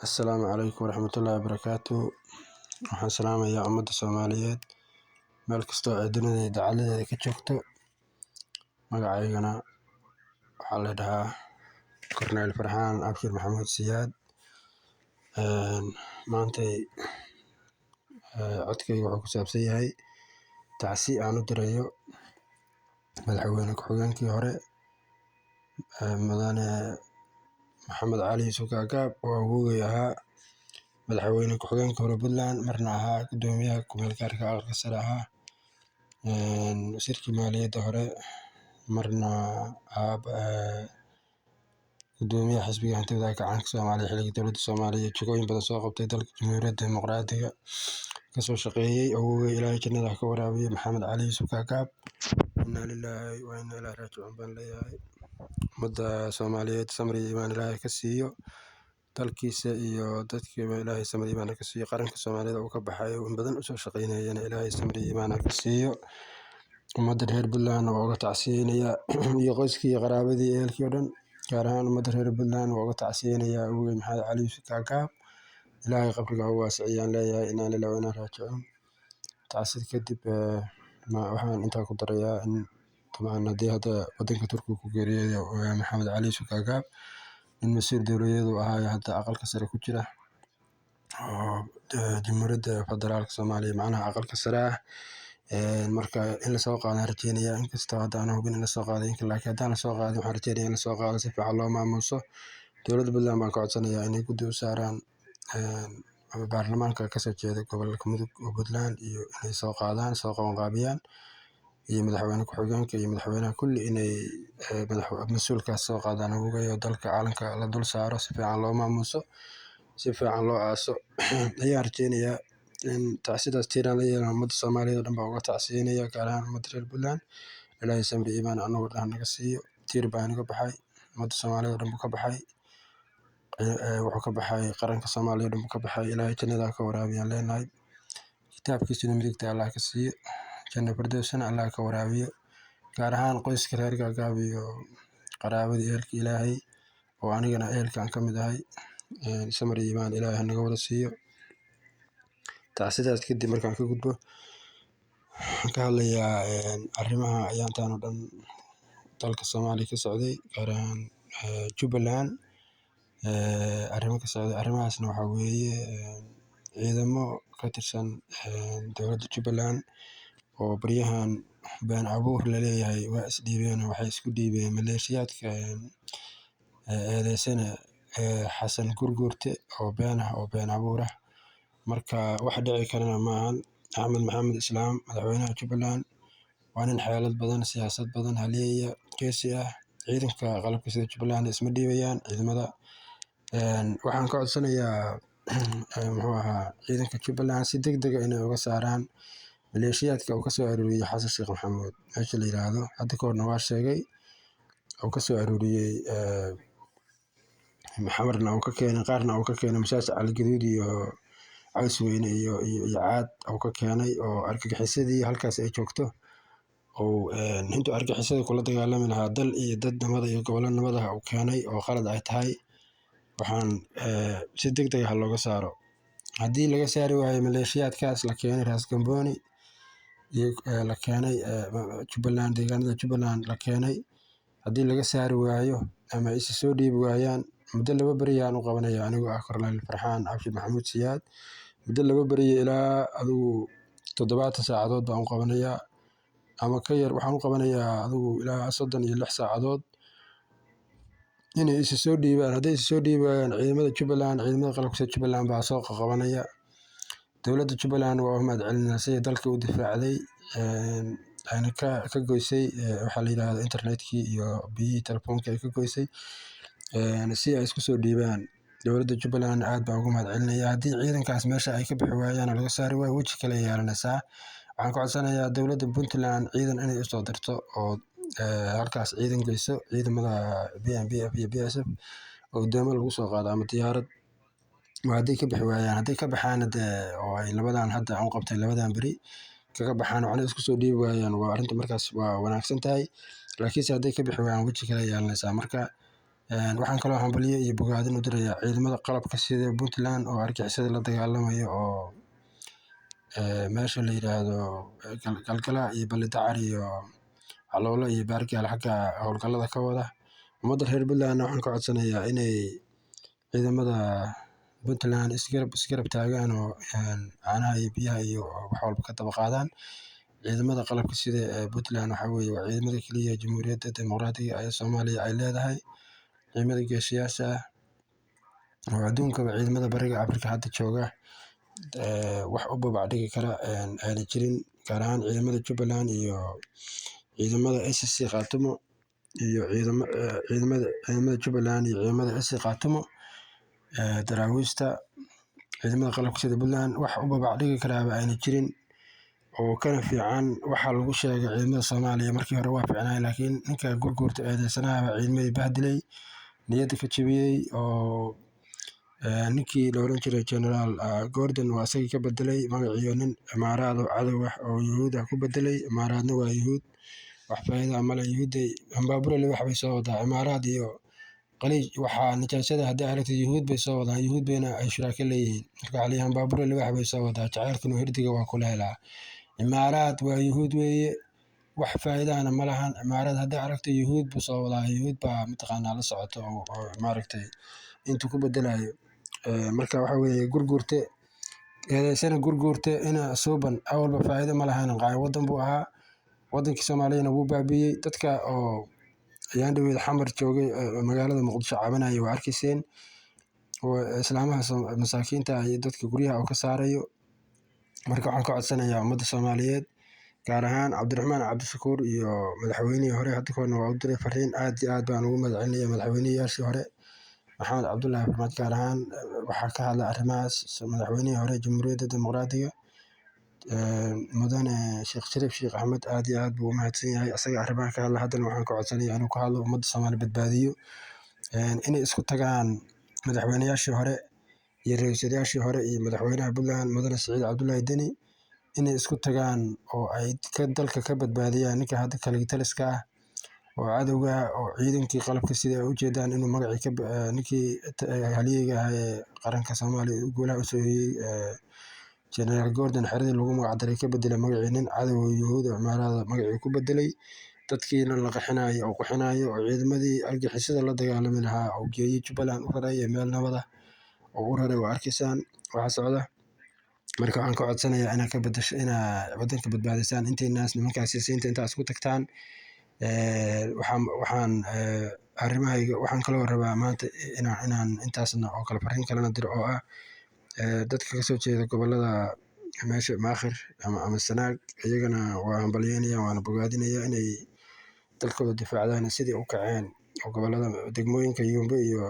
Asalaamu calaykum waraxmatullaahi wabarakaatuh. Waxaan salaamayaa ummadda Soomaaliyeed meel kastoo ay dunida dacaladeeda ka joogto. Magacaygana waxaa la dhahaa Korneyl Farxaan Abshir Maxamuud Siyaad. Maantay codkayga wuxuu ku saabsan yahay tacsi aan u dirayo madaxweyne ku-xigeenkii hore, Mudane Maxamed Cali Yuusuf Gaagaab, oo awowgay ahaa, madaxweyne ku-xigeenkii hore Puntland, marna ahaa gudoomiyaha ku-meel gaarka Aqalka Sare ahaa, wasiirkii maaliyadda hore, marna ahaa gudoomiyaha xisbiga Hantida Gacanka Soomaaliya xilligii dowladda Soomaaliya, jagooyin badan soo qabtay, dalka Jamhuuriyadda Dimuqraadiga kasoo shaqeeyay. Awowgay Ilaahay jannada ha ka waraabiyo, Maxamed Cali Yuusuf Gaagaab. Innaa lilaahi wa innaa ilaihi raajicuun baan leeyahay. Ummadda Soomaaliyeed samir iyo iimaan Ilaahay ka siiyo, dalkiisa iyo dadkiiba Ilaahay samir iyo iimaan ha ka siiyo. Qaranka Soomaalida uu ka baxay in badan usoo shaqeynayana Ilaahay samir iyo iimaan ha ka siiyo. Ummadda reer Puntland waa uga tacsiyeynaya, iyo qoyskii iyo qaraabadii iyo ehelkii oo dhan. Gaar ahaan ummadda reer Puntland waa uga tacsiyeynaya awowgay Maxamed Cali Yuusuf Gaagaab. Ilaahay qabriga ha u waasiciyaan leeyahay. Innaa lillahi wa innaa raajicuun. Tacsida kadib, waxaan intaa ku darayaa in dabcan haddii hadda wadanka Turkiga ku geeriyooday Maxamed Cali Yuusuf Gaagaab, in masiir dowladeed uu ahaayo, hadda Aqalka Sare ku jira oo Jamhuuriyadda Federaalka Soomaaliya, macnaha Aqalka Sare ah. Marka in lasoo qaadaan rajeynaya, inkastoo hadda aan hubin in lasoo qaaday, laakiin haddaan lasoo qaadin, waxaan rajeynaya in lasoo qaado, si fiican loo maamuuso. Dowladda Puntland baan ka codsanayaa inay guddi u saaraan ama baarlamaanka kasoo jeeda gobolka Mudug oo Puntland, iyo inay soo qaadaan, soo qabanqaabiyaan, iyo madaxweyne ku-xigeenka iyo madaxweynaha kulli inay mas-uulkaas soo qaadaan awowgay, oo dalka calanka la dul saaro, si fiican loo maamuuso, si fiican loo aaso ayaan rajeynayaa. In tacsidaas tiiraan la yeelan ummadda Soomaaliyeed oo dhan baan uga tacsiyeynaya, gaar ahaan ummadda reer Puntland. Ilaahay samir iimaan annagu dhan naga siiyo. Tiir baa naga baxay, ummadda Soomaaliyeed oo dhan buu ka baxay, wuxuu ka baxay qaranka Soomaaliya oo dhan buu ka baxay. Ilaahay jannada ka waraabiyaan leenahay, kitaabkiisuna midigta Allah ka siiyo, janna firdowsana Allah ka waraabiyo. Gaar ahaan qoyska reer Gaagaab iyo qaraabadii, ehelka Ilaahay, oo anigana ehelka aan ka mid ahay, samir iimaan Ilaahay hanaga wada siiyo. Tacsidaas kadib markaan ka gudbo, waxaan ka hadlayaa arrimaha ayaantan oo dhan dalka Soomaaliya ka socday, gaar ahaan Jubbaland arrimo ka socday. Arrimahaasna waxaa weeye ciidamo ka tirsan dowladda Jubbaland oo baryahan been abuur laleeyahay waa isdhiibeen. Waxay isku dhiibeen maleeshiyaadka eedeysane Xasan Gurgurte, oo been ah oo been abuur ah. Marka wax dhici karana maahan. Axmed Maxamed Islaam, madaxweynaha Jubbaland, waa nin xeelad badan, siyaasad badan, halyeeya geesi ah. Ciidanka qalabka sida Jubbaland isma dhiibayaan. Ciidamada waxaan ka codsanayaa, muxuu ahaa, ciidanka Jubbaland si deg deg ah inay uga saaraan maleeshiyaadka uu kasoo aruuriyey Xasan Sheekh Maxamuud meesha la yiraahdo. Hadda ka horna waa sheegay, uu kasoo aruuriyey Xamarna uu ka keenay, qaarna uu ka keenay Masaajid Cali Gaduud iyo Cawsweyne iyo Caad uu ka keenay, oo argagixisadii halkaas ay joogto, oo intuu argagixisada kula dagaalami lahaa dal iyo dad nabada iyo gobollo nabadaha uu keenay, oo qalad ay tahay. Waxaan si deg deg ah looga saaro. Haddii laga saari waayo maleeshiyaadkaas la keenay Raas Gamboni iyo la keenay Jubbaland, deegaanada Jubbaland la keenay, haddii laga saari waayo ama ay isa soo dhiibi waayaan, muddo 2 beri ayaan u qabanaya anigoo ah Korneyl Farxaan Cabshi Maxamuud Siyaad. Muddo 2 beriya ilaa adigu 70 saacadood baan u qabanayaa, ama ka yar. Waxaan u qabanayaa adigu ilaa 36 saacadood inay isa soo dhiibaan. Hadday isa soo dhiibi waayaan, ciidamada Jubbaland, ciidamada qalabka sida Jubbaland baa soo qabanaya. Dowladda Jubbaland waa u mahad celinaa sidai dalka u difaacday, ayna ka goysay waxaa la yidhaahdo internetkii iyo biyihii telefoonka ay ka goysay, si ay isku soo dhiibaan. Dowladda Jubbaland aad baan ugu mahad celinaya. Haddii ciidankaas meesha ay ka bixi waayaan oo laga saari waayo, weji kale ay yeelanaysaa. Waxaan ka codsanayaa dowladda Puntland ciidan inay usoo dirto oo halkaas ciidan geyso, ciidamada BMBF iyo BSF, oo doomo lagu soo qaado ama diyaarad. Waa hadday ka bixi waayaan. Hadday ka baxaana dee, oo ay labadan hadda aan u qabtay labadan beri kaga baxaan, waxna isku soo dhiibi waayaan, waa arrinta markaas waa wanaagsan tahay. Laakiinse hadday ka bixi waayaan, weji kale yeelanaysaa. Marka Waxaan kaloo hambalyo iyo bogaadin u dirayaa ciidamada qalabka sida Puntland oo argixisada la dagaalamaya oo meesha la yiraahdo Galgala iyo Balli Dacar iyo Caloolo iyo Baargaal xagga howlgallada ka wada. Ummadda reer Puntland waxaan ka codsanayaa inay ciidamada Puntland isgarab taagaan oo caanaha iyo biyaha iyo wax walba ka daba qaadaan. Ciidamada qalabka sida ee Puntland waxaa weeye waa ciidamada keliya ee Jamhuuriyadda Dimuqraadiga ee Soomaaliya ay leedahay, ciidamada geesiyaasha ah oo adduunkaba ciidamada bariga Afrika hadda jooga wax u babac dhigi kara aana jirin, gaar ahaan ciidamada Jubbaland iyo ciidamada SSC Khaatumo iyo ciidamada Jubbaland iyo ciidamada SSC Khaatumo, daraawiishta ciidamada qalabka sida Puntland wax u babac dhigi karaaba aana jirin oo kana fiican. Waxaa lagu sheegay ciidamada Soomaaliya markii hore waa fiicnaa, laakiin ninka gurguurta eedeysanaha ciidamadii bahdilay, niyadda ka jabiyey oo ninkii la oran jiray Generaal Gordon waa isagii ka bedelay magaciyo nin Imaaraad oo cadow ah oo Yuhuud ah ku bedelay. Imaaraadna waa Yuhuud, wax faa'iido ah male. Yuhuudday hambaabure wax bay soo wadaa Imaaraad iyo Qaliij, waxaa nijaasada haddii aragtid Yuhuud bay soo wadaan, Yuhuud bayna ay shuraako leeyihiin. Marka waxaa leeyahay hambaabure wax bay soo wadaa, jacaylkuna hirdiga waa kula helaa. Imaaraad waa Yuhuud weeye, wax faa'iidahana ma lahan. Imaaraad haddii aragto Yuhuud buu soo wadaa, Yuhuud baa mataqaanaa la socoto oo maaragtay intuu ku bedelayo. Marka waxa weeye gurguurte eedeysana gurguurte ina suuban awalba faa'iido ma lahayn, wadan buu ahaa, wadankii Soomaaliyana wuu baabi'iyey. Dadka oo ayaan dhaweyd Xamar joogay magaalada Muqdisho cabanaya waa arkayseen, oo islaamaha masaakiinta iyo dadka guryaha oo ka saarayo. Marka waxaan ka codsanayaa ummadda Soomaaliyeed, gaar ahaan Cabdiraxmaan Cabdishakuur iyo madaxweynihii hore, hadda kahorna waa u diray fariin, aad iyo aad baan ugu mahadcelinaya madaxweynayaashii hore Maxamed Cabdullaahi Farmaajo, gaar ahaan waxaa ka hadlay arrimahaas madaxweynihii hore Jamhuuriyadda Dimuqraadiga mudane Sheekh Shariif Sheekh Axmed, aad iyo aad buu u mahadsan yahay asaga arrimaha ka hadla. Haddana waxaan ka codsanayaa inuu ka hadlo ummadda Soomaaliya badbaadiyo, inay isku tagaan madaxweynayaashii hore iyo ra'iisul hore iyo madaxweynaha Puntland mudane Siciid Cabdullaahi Deni, inay isku tagaan oo ay dalka ka badbaadiyaan ninka hadda kaligitaliska ah oo cadowga ah oo ciidankii qalabka sida ay u jeedaan inuu magacii ka ninkii halyeyga ahaa ee qaranka Soomaaliya guulaha u soo hoyey Generaal Gordon xeradii lagu magac daray ka bedelay magacii nin cadow Yuhuud oo Imaaraad magacii ku bedelay, dadkiina la qaxinayo oo qaxinayo oo ciidamadii argixisada la dagaalami lahaa oo geeyey Jubbaland u raray meel nabad ah oo u raray, waa arkaysaan waxa socda. Marka waxaan ka codsanayaa inaad ka bedesho, inaa wadanka badbaadisaan intiinaas nimankaas siyaasiyiinta intaa isku tagtaan. Waxaan arrimahayga waxaan kaloo rabaa maanta inaan intaasna oo kale fariin kalena diro oo ah dadka ka soo jeeda gobollada meesha Maakhir ama Sanaag, iyagana waa hambalyeynaya waana bogaadinaya inay dalkooda difaacdaan sidii u kaceen oo gobollada degmooyinka Yumbe iyo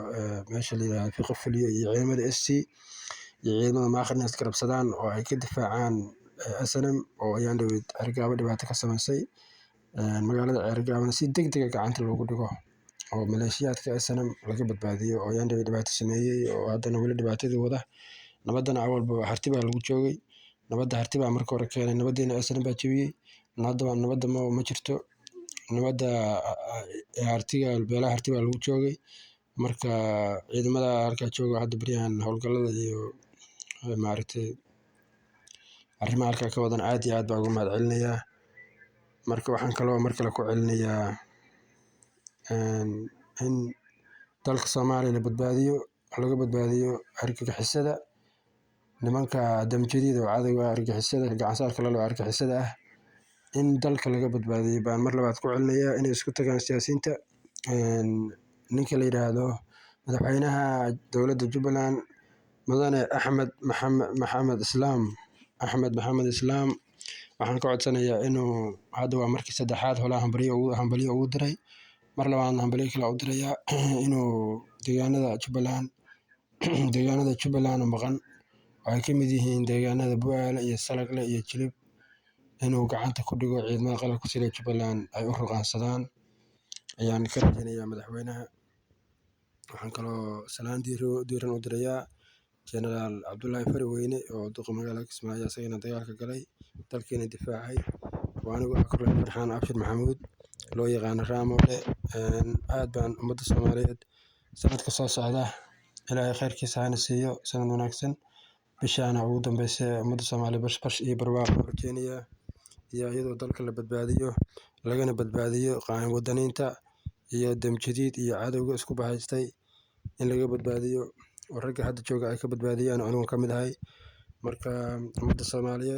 meesha la yiraahdo Fiqo Fuliyo iyo ciidamada SC iyo ciidamada Maakhir inay isgarabsadaan oo ay ka difaacaan SNM oo ayaan dhaweyd Ceergaabo dhibaato ka samaysay. Magaalada Ceergaabona si degdeg ah gacanta loogu dhigo oo maleeshiyaadka SNM laga badbaadiyo oo ayaan dhaweyd dhibaato sameeyey oo haddana weli dhibaatadii wada. Nabaddana awalba harti baa lagu joogay, nabadda harti baa marka hore keenay, nabaddiina SNM baa jebiyey. Hadda nabadda ma jirto, nabadda hartiga beelaha harti baa lagu joogay. Marka ciidamada halkaa jooga hadda baryahan howlgallada iyo maaragtay arrimaha halkaa ka wadan aad iyo aad baan ugu mahad celinayaa. Marka waxaan kaloo mar kale ku celinayaa in dalka Soomaaliya la badbaadiyo, laga badbaadiyo argagixisada, nimanka damjadiida oo cadowga argagixisada gacansaarka la leh oo argagixisada ah, in dalka laga badbaadiyo baan mar labaad ku celinayaa inay isku tagaan siyaasiyiinta. Ninka la yiraahdo madaxweynaha dowladda Jubbaland mudane Axmed Maxamed Islaam, Axmed Maxamed Islaam, waxaan ka codsanayaa inuu hadda waa markii saddexaad holaha hambalyo ugu diray, mar labaadna hambalyo kale u dirayaa inuu deegaanada Jubbaland deegaanada Jubbaland oo maqan oo ay ka mid yihiin deegaanada Bu'aale iyo Salagle iyo Jilib inuu gacanta ku dhigo ciidamada qalabka sida Jubbaland ay u ruqaansadaan ayaan ka rajaynayaa madaxweynaha. Waxaan kaloo salaan diiran u dirayaa Generaal Cabdullaahi Fari Weyne oo duqa magaalada Kismaayo, isagana dagaalka galay dalkiina difaacay. Waa anigu ah Korneyl Farxaan Abshir Maxamuud loo yaqaano Raamole. Aad baan ummadda Soomaaliyeed Sanadka soo socda Ilaahay khayrkiisa hana siiyo, sanad wanaagsan. Bishaana ugu dambeysa ummadda Soomaaliya bashbash iyo barwaaqo u rajeynayaa, iyo iyadoo dalka la badbaadiyo, lagana badbaadiyo wadaniinta iyo damjadiid iyo cadowga isku bahaystay, in laga badbaadiyo oo ragga hadda jooga ay ka badbaadiyaan, anigu ka mid ahay. Marka ummadda Soomaaliyeed.